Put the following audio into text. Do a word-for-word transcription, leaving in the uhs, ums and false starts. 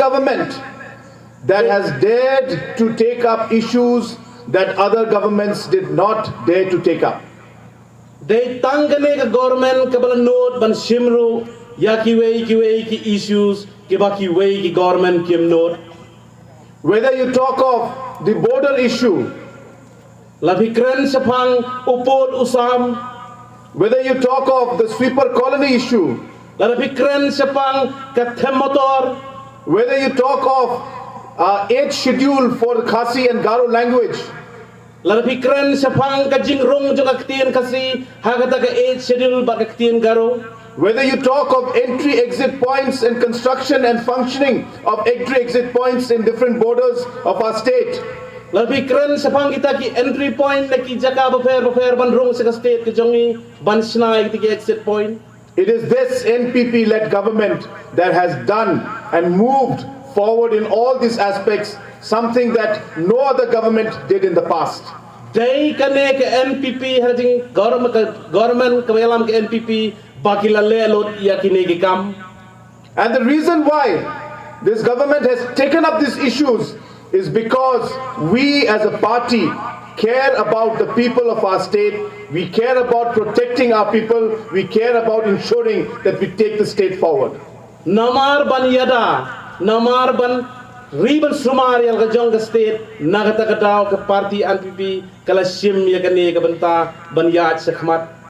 government that has dared to take up issues that other governments did not dare to take up. Dei tang kane ka government kaba la nud ban shim ruh ïa kiwei kiwei ki issues kiba kiwei ki government kim nud. Whether you talk of the border issue, La phi kren shaphang u pud u sam. Whether you talk of the sweeper colony issue, La phi kren shaphang ka them motor. Whether you talk of uh, eighth schedule for the Khasi and Garo language, La phi kren shaphang ka jingrung jong ka ktien Khasi ha kata ka eighth schedule bad ka ktien Garo. Whether you talk of entry exit points and construction and functioning of entry exit points in different borders of our state, La phi kren shaphang kita ki entry point na ki jaka bapher bapher ban rung sha ka state ka jong ngi, ban shna ïa kita ki exit point. It is this N P P led government that has done and moved forward in all these aspects, something that no other government did in the past. Dei kane ka N P P ha jing government ka government ka ïalam ka N P P ba ki la leh lut ïa kine ki kam. And the reason why this government has taken up these issues is because we as a party care about the people of our state, we care about protecting our people, we care about ensuring that we take the state forward. Namar ban ïada, namar ban ri ban sumar ïa la ka jong ka state, na kata ka daw ka party N P P ka la shim ïa kane ka bynta ban ïaid shakhmat.